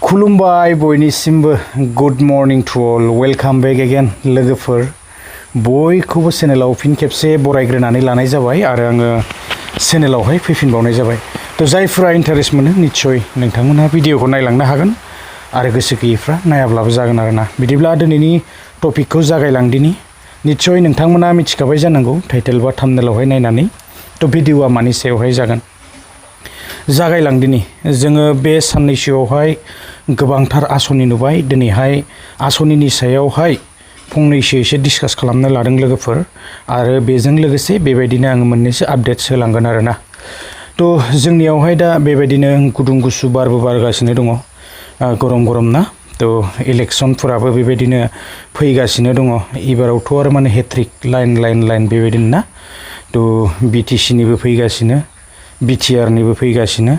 खुलुमबाय बयनिसिमबो good morning to all welcome back again लोगोफोर बयखौबो चेनेलाव फिन खेबसे बरायग्रोनानै लानाय जाबाय आरो आङो चेनेलावहाय फैफिनबावनाय जाबाय तो जायफोरा इन्टारेस्ट मोनो निश्चय नोंथांमोनहा भिडिअखौ नायलांनो हागोन आरो गोसो गैयैफ्रा नायाब्लाबो जागोन आरोना बिदिब्ला दिनैनि टपिकखौ जागायलांदिनि निश्चय नोंथांमोना मिथिखाबाय जानांगौ टाइटेल बा थाम्बनेलावहाय नायनानै तो भिडिअआ मानि सायावहाय जागोन जागायलांदिनि जोङो बे साननैसोआवहाय गोबांथार आसनि नुबाय दिनैहाय आसनिनि सायावहाय फंनैसो एसे डिसकास खालामनो लादों लोगोफोर आरो बेजों लोगोसे बेबायदिनो आङो मोननैसो आपडेट्स होलांगोन आरोना तो जोंनियावहाय दा बेबायदिनो गुदुं गुसु बारबो बारगासिनो दङ गरम गरम ना तो इलेक्सनफोराबो बेबायदिनो फैगासिनो दङ एबारावथ' आरो माने हेट्रिक लाइन बेबायदिनो ना तो बिटिसिनिबो फैगासिनो बिटिआरनिबो फैगासिनो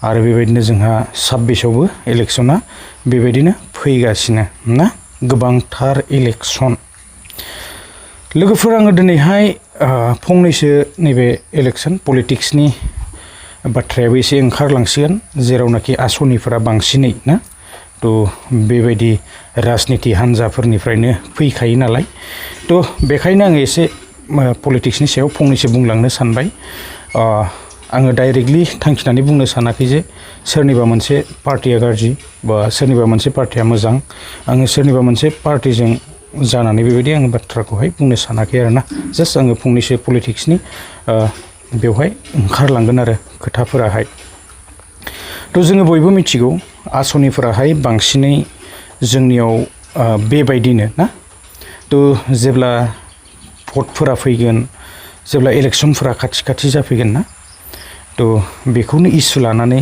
आरो बेबायदिनो जोंहा 26आवबो इलेक्सना बेबायदिनो फैगासिनो ना गोबांथार इलेक्सन लोगोफोर आङो दिनैहाय फंनैसो नैबे इलेक्सन पलिटिक्सनि बाथ्रायाबो एसे ओंखारलांसिगोन जेरावनाखि आसनिफोरा बांसिनै ना तो बेबायदि राजनिति हान्जाफोरनिफ्रायनो फैखायो नालाय तो बेखायनो आङो एसे पलिटिक्सनि सायाव फंनैसो बुंलांनो सानबाय आङो डाइरेक्टलि थांखिनानै बुंनो सानाखै जे सोरनिबा मोनसे पार्टिया गाज्रि बा सोरनिबा मोनसे पार्टिया मोजां आङो सोरनिबा मोनसे पार्टिजों जानानै बेबायदि आङो बाथ्राखौहाय बुंनो सानाखै आरोना जास्ट आङो फंनैसो पलिटिक्सनि बेवहाय ओंखारलांगोन आरो खोथाफोराहाय तो जोङो बयबो मिथिगौ आसनिफोराहाय बांसिनै जोंनियाव बेबायदिनो ना तो जेब्ला भटफोरा फैगोन जेब्ला इलेक्सनफोरा खाथि जाफैगोन ना तो बेखौनो इसु लानानै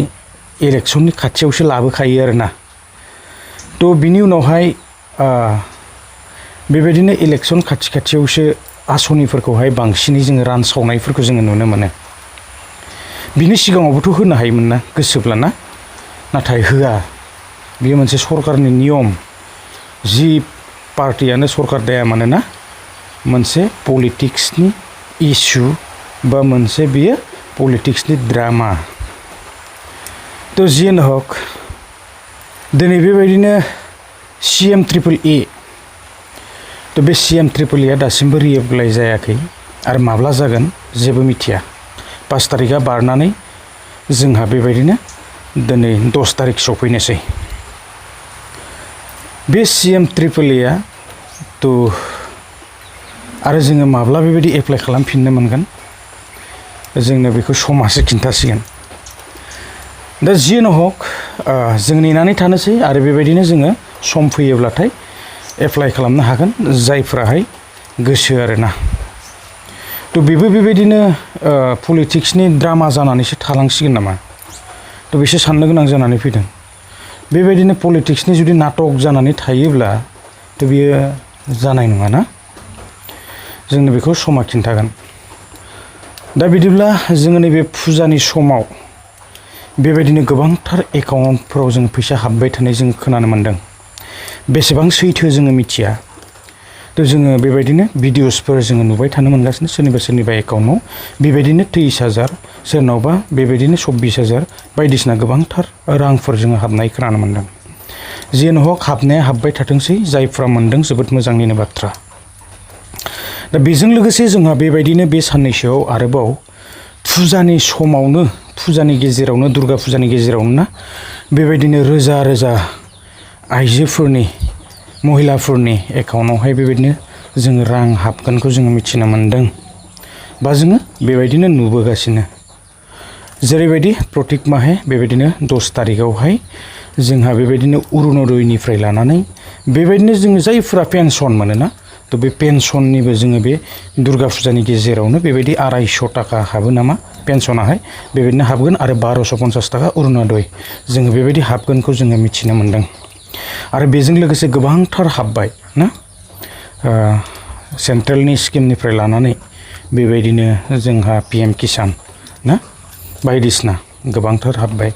इलेक्सननि खाथियावसो लाबोखायो आरोना तो बिनि उनावहाय बेबायदिनो इलेक्सन खाथियावसो आसनिफोरखौहाय बांसिनै जोङो रानसावनायफोरखौ जोङो नुनो मोनो बिनि सिगाङावबोथ' होनो हायोमोन ना गोसोब्ला ना नाथाय होआ बेयो मोनसे सरकारनि नियम जि पार्टियानो सरकार दाया मानोना मोनसे पलिटिक्सनि इस्यु बा मोनसे बेयो पलिटिक्सनि ड्रामा तो जियानो हक दिनै बेबायदिनो CM ट्रिपल ए तो बे CM ट्रिपल एआ दासिमबो रिएप्लाइ जायाखै आरो माब्ला जागोन जेबो मिथिया 5 तारिखआ बारनानै जोंहा बेबायदिनो दिनै 10 तारिख सफैनोसै बे CM ट्रिपल एआ तो आरो जोङो माब्ला बेबायदि एप्लाइ खालामफिननो मोनगोन जोंनो बेखौ समासो खिन्थासिगोन दा जियानो हक जों नेनानै थानोसै आरो बेबायदिनो जोङो सम फैयोब्लाथाय एप्लाइ खालामनो हागोन जायफोराहाय गोसो आरोना तो बेबो बेबायदिनो पलिटिक्सनि ड्रामा जानानैसो थालांसिगोन नामा तो बेसो साननो गोनां जानानै फैदों बेबायदिनो पलिटिक्सनि जुदि नाटक जानानै थायोब्ला तो बियो जानाय नङा ना जोंनो बेखौ समा खिन्थागोन दा बिदिब्ला जोङो नैबे फुजानि समाव बेबायदिनो गोबांथार एकाउन्टफोराव जों फैसा हाबबाय थानाय जों खोनानो मोन्दों बेसेबां सैथो जोङो मिथिया तो जोङो बेबायदिनो भिडिअसफोर जोङो नुबाय थानो मोनगासिनो सोरनिबा एकाउन्टआव बेबायदिनो 23,000 सोरनावबा बेबायदिनो 24,000 बायदिसिना गोबांथार रांफोर जोङो हाबनाय खोनानो मोन्दों जियानो हक हाबनाया हाबबाय थाथोंसै जायफ्रा मोन्दों जोबोद मोजांनिनो बाथ्रा दा बेजों लोगोसे जोंहा बेबायदिनो बे साननैसोआव आरोबाव फुजानि समावनो फुजानि गेजेरावनो दुर्गा फुजानि गेजेरावनो ना बेबायदिनो रोजा आइजोफोरनि महिलाफोरनि एकाउन्टआवहाय बेबायदिनो जोङो रां हाबगोनखौ जोङो मिथिनो मोन्दों बा जोङो बेबायदिनो नुबोगासिनो जेरैबायदि प्रटिक माहे बेबायदिनो 10 तारिखआवहाय जोंहा बेबायदिनो अरुण'दयनिफ्राय लानानै बेबायदिनो जोङो जायफोरा पेन्सन मोनोना तो बे पेन्सननिबो जोङो बे दुर्गा फुजानि गेजेरावनो बेबायदि 250 ताका हाबो नामा पेन्सनाहाय बेबायदिनो हाबगोन आरो 1250 ताका अरुण'दय जोङो बेबायदि हाबगोनखौ जोङो मिथिनो मोन्दों आरो बेजों लोगोसे गोबांथार हाबबाय ना सेन्ट्रेलनि स्किमनिफ्राय लानानै बेबायदिनो जोंहा PM किसान ना बायदिसिना गोबांथार हाबबाय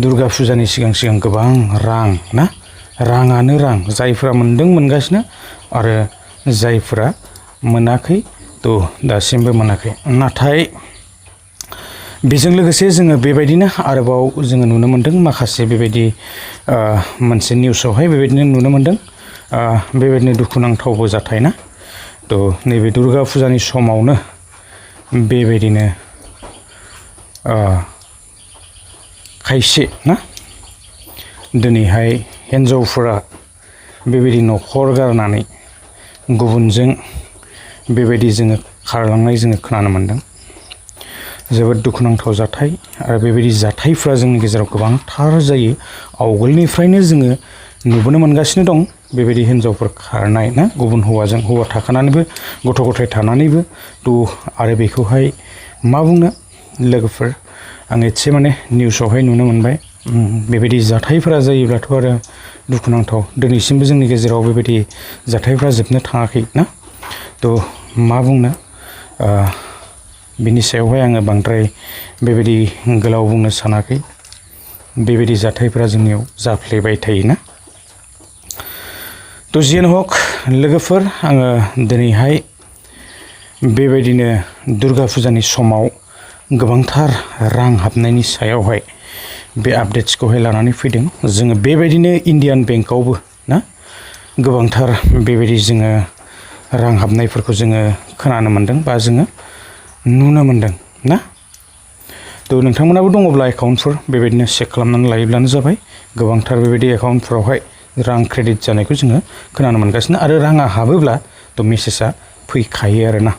दुर्गा फुजानि सिगां गोबां रां ना राङानो रां जायफोरा मोन्दों मोनगासिनो आरो जायफोरा मोनाखै तो दासिमबो मोनाखै नाथाय बेजों लोगोसे जोङो बेबायदिनो आरोबाव जोङो नुनो मोन्दों माखासे बेबायदि मोनसे निउसावहाय बेबायदिनो नुनो मोन्दों बेबायदिनो दुखुनांथावबो जाथाय ना थ' नैबे दुर्गा फुजानि समावनो बेबायदिनो खायसे ना दिनैहाय हिन्जावफोरा बेबायदि न'खर गारनानै गुबुनजों बेबायदि जोङो खारलांनाय जोङो खोनानो मोन्दों जोबोद दुखुनांथाव जाथाय आरो बेबायदि जाथायफ्रा जोंनि गेजेराव गोबांथार जायो आवगोलनिफ्रायनो जोङो नुबोनो मोनगासिनो दं बेबायदि हिन्जावफोर खारनाय ना गुबुन हौवाजों हौवा थाखानानैबो गथ' गथाय थानानैबो थ' आरो बेखौहाय मा बुंनो लोगोफोर आं एसे माने निउसावहाय नुनो मोनबाय बेबायदि जाथायफोरा जायोब्लाथ' आरो दुखुनांथाव दिनैसिमबो जोंनि गेजेराव बेबायदि जाथायफ्रा जोबनो थाङाखै ना थ' मा बुंनो बिनि सायावहाय आङो बांद्राय बेबायदि गोलाव बुंनो सानाखै बेबायदि जाथायफोरा जोंनियाव जाफ्लेबाय थायोना थ' जियानो हक लोगोफोर आङो दिनैहाय बेबायदिनो दुर्गा फुजानि समाव गोबांथार रां हाबनायनि सायावहाय बे आपडेट्सखौहाय लानानै फैदों जोङो बेबायदिनो इन्डियान बेंकआवबो ना गोबांथार बेबायदि जोङो रां हाबनायफोरखौ जोङो खोनानो मोन्दों बा जोङो नुनो मोन्दों ना थ' नोंथांमोनाबो दङब्ला एकाउन्टफोर बेबायदिनो चेक खालामनानै लायोब्लानो जाबाय गोबांथार बेबायदि एकाउन्टफोरावहाय रां क्रेडिट जानायखौ जोङो खोनानो मोनगासिनो आरो राङा हाबोब्ला थ' मेसेजआ फैखायो आरोना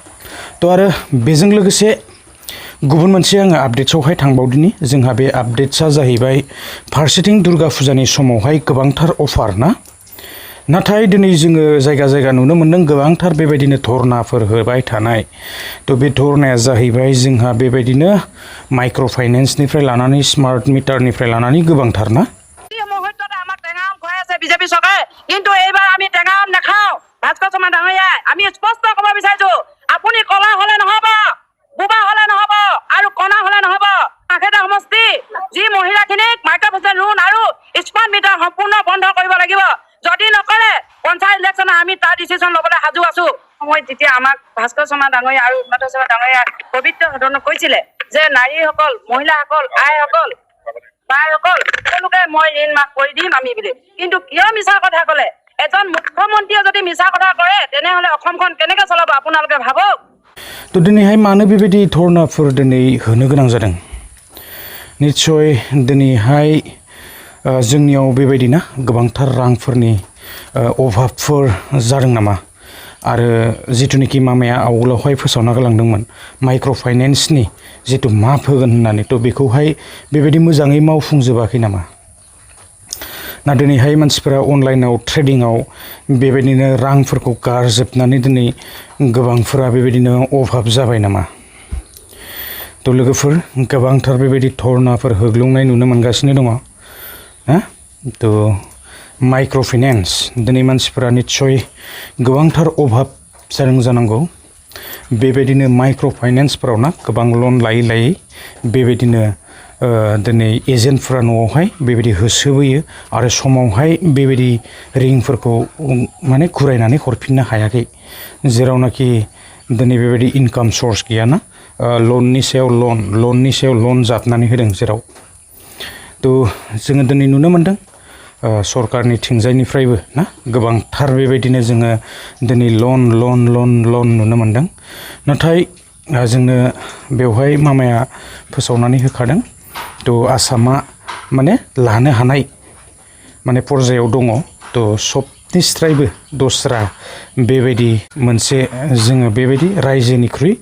थ' आरो बेजों लोगोसे गुबुन मोनसे आङो आपडेट्सआवहाय थांबावदिनि जोंहा बे आपडेट्सआ जाहैबाय फारसेथिं दुर्गा फुजानि समावहाय गोबांथार अफार ना नाथाय दिनै जोङो जायगा जायगा नुनो मोन्दों गोबांथार बेबायदिनो धरनाफोर होबाय थानाय थ' बे धरनाया जाहैबाय जोंहा बेबायदिनो माइक्र' फाइनेन्सनिफ्राय लानानै स्मार्ट मिटारनिफ्राय लानानै गोबांथार ना বিজেপি চৰকাৰে কিন্তু এইবাৰ আমি টেঙাম নাখাওঁ ভাস্কৰ শৰ্মা ডাঙৰীয়াই আমি স্পষ্ট ক'ব বিচাৰিছো আপুনি কলা হলে নহব বুবা হলে নহব আৰু কণা হলে নহব আখেদা সমষ্টি যি মহিলাখিনিক মাইক্ৰ'ফাইনেন্স লোন আৰু স্মাৰ্ট মিটাৰ সম্পূৰ্ণ বন্ধ কৰিব লাগিব যদি নকৰে পঞ্চায়ত ইলেকশ্যনত আমি তাৰ ডিচিশ্যন ল'বলৈ সাজু আছো সময়ত যেতিয়া আমাক ভাস্কৰ শৰ্মা ডাঙৰীয়া আৰু উন্নত শৰ্মা ডাঙৰীয়াই পবিত্ৰ সদনত কৈছিলে যে নাৰীসকল মহিলাসকল আইসকল সকলোকে মই ঋণ মাফ কৰি দিম আমি বুলি কিন্তু কিয় মিছা কথা ক'লে এজন মুখ্যমন্ত্ৰীয়ে যদি মিছা কথা কৰে তেনেহ'লে অসমখন কেনেকৈ চলাব আপোনালোকে ভাবক थ' दिनैहाय मानो बेबायदि धरनाफोर दिनै होनो गोनां जादों निस्सय दिनैहाय जोंनियाव बेबायदि ना गोबांथार रांफोरनि अभाबफोर जादों नामा आरो जिथुनिखि मामाया आवगोलावहाय फोसावना गालांदोंमोन माइक्र' फाइनेन्सनि जिथु माफ होगोन होननानै थ' बेखौहाय बेबायदि मोजाङै मावफुंजोबाखै नामा ना दिनैहाय मानसिफोरा अनलाइनाव ट्रेडिंआव बेबायदिनो रांफोरखौ गारजोबनानै दिनै गोबांफोरा बेबायदिनो अभाब जाबाय नामा थ' लोगोफोर गोबांथार बेबायदि धरनाफोर होग्लुंनाय नुनो मोनगासिनो दङ ना थ' माइक्र' फाइनेन्स दिनै मानसिफोरा निस्सय गोबांथार अभाब जादों जानांगौ बेबायदिनो माइक्र' फाइनेन्सफोराव ना गोबां लन लायै लायै बेबायदिनो दिनै एजेन्टफोरा न'आवहाय बेबायदि होसोबोयो आरो समावहाय बेबायदि रिंफोरखौ माने घुरायनानै हरफिननो हायाखै जेरावनाखि दिनै बेबायदि इनकाम सर्स गैयाना लननि सायाव लन जाबनानै होदों जेराव थ' जोङो दिनै नुनो मोन्दों सरकारनि थिंजायनिफ्रायबो ना गोबांथार बेबायदिनो जोङो दिनै लन नुनो मोन्दों नाथाय जोंनो बेवहाय मामाया फोसावनानै होखादों थ' आसामा माने लानो हानाय माने पर्जायाव दङ थ' सबनिस्रायबो दस्रा बेबायदि मोनसे जोङो बेबायदि रायजोनिख्रुइ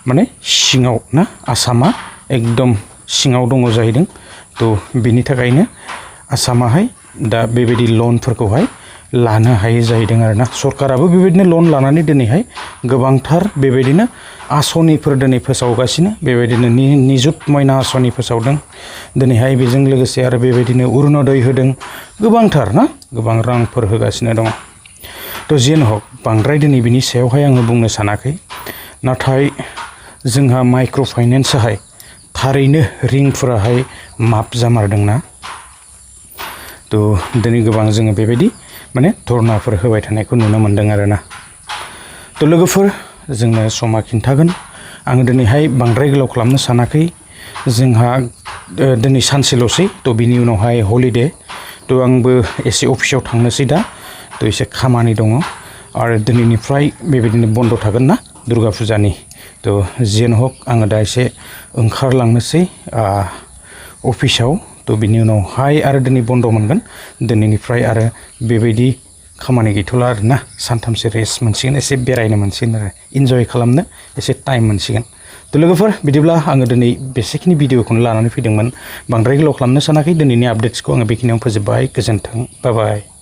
माने सिङाव ना आसामा एकदम सिङाव दङ जाहैदों थ' बिनि थाखायनो आसामाहाय दा बेबायदि लनफोरखौहाय लानो हायै जाहैदों आरोना सरकाराबो बेबायदिनो लन लानानै दिनैहाय गोबांथार बेबायदिनो आसनिफोर दिनै फोसावगासिनो बेबायदिनो निजुत मयना आसनि फोसावदों दिनैहाय बेजों लोगोसे आरो बेबायदिनो अरुण'दय होदों गोबांथार ना गोबां रांफोर होगासिनो दङ थ' जियानो हक बांद्राय दिनै बिनि सायावहाय आङो बुंनो सानाखै नाथाय जोंहा माइक्र' फाइनेन्सआहाय थारैनो रिंफोराहाय माफ जामारदोंना थ' दिनै गोबां जोङो बेबायदि माने धरनाफोर होबाय थानायखौ नुनो मोन्दों आरोना थ' लोगोफोर जोंनो समा खिन्थागोन आङो दिनैहाय बांद्राय गोलाव खालामनो सानाखै जोंहा दिनै सानसेल'सै थ' बिनि उनावहाय हलिडे थ' आंबो एसे अफिसाव थांनोसै दा थ' एसे खामानि दङ आरो दिनैनिफ्राय बेबायदिनो बन्द' थागोन ना दुर्गा फुजानि थ' जियानो हक आङो दा एसे ओंखारलांनोसै अफिसाव थ' बिनि उनावहाय आरो दिनै बन्द' मोनगोन दिनैनिफ्राय आरो बेबायदि खामानि गैथ'ला आरोना सानथामसो रेस्ट मोनसिगोन एसे बेरायनो मोनसिगोन आरो इन्जय खालामनो एसे टाइम मोनसिगोन थ' लोगोफोर बिदिब्ला आङो दिनै बेसेखिनि भिडिअखौनो लानानै फैदोंमोन बांद्राय गोलाव खालामनो सानाखै दिनैनि आपडेट्सखौ आङो बेखिनियावनो फोजोबबाय गोजोन्थों बाय बाय